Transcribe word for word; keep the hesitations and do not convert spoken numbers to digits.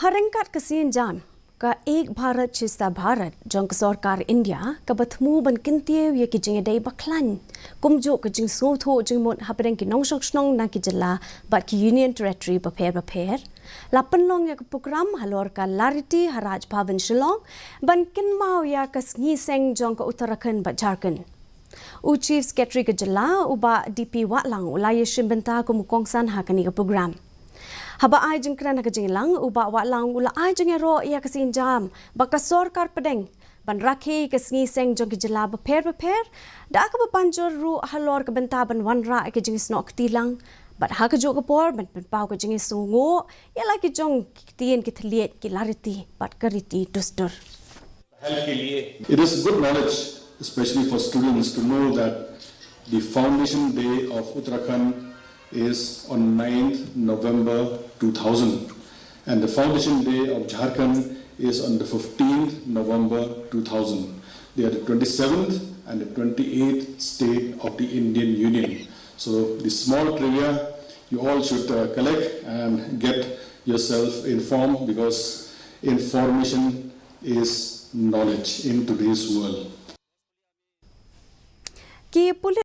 Ha ryngkat ka sienjam ka Ek Bharat Shreshtha Bharat jong ka sorkar India, kaba thmu ban kyntiew ïa ki jingïadei bakhlaiñ, kumjuh ka jingsngewthuh jingmut hapdeng ki nongshong shnong na ki jylla bad ki Union Territory bapher bapher, la pynlong ïa ka program halor ka Lariti ha Raj Bhavan Shillong, ban kynmaw ïa ka sngi seng jong ka Uttarakhand bad Jharkhand. U Chief Secretary ka jylla, u Bah D P Wahlang, u la ïashim bynta kum u kongsan ha kane ka program. Haba ai jingkren ha ka jingïalang, u Bah Wahlang u la ai jingïaroh ïa ka sienjam ba ka sorkar pdeng ban rakhe ka sngi seng jong ki jylla bapher bapher, da kaba pan jur ruh halor ka bynta ban wanrah ïa ka jingsnoh kti lang, bad ha kajuh ka por ban pynpaw ka jingsngewnguh ïa la ki jong ki ktien ki thylliej, ki lariti bad ka riti dustur. It is good knowledge, especially for students, to know that the foundation day of Uttarakhand is on ninth November two thousand, and the foundation day of Jharkhand is on the fifteenth November two thousand. They are the twenty-seventh and the twenty-eighth state of the Indian Union. So the small trivia you all should uh, collect and get yourself informed, because information is knowledge in today's world. Ki pulit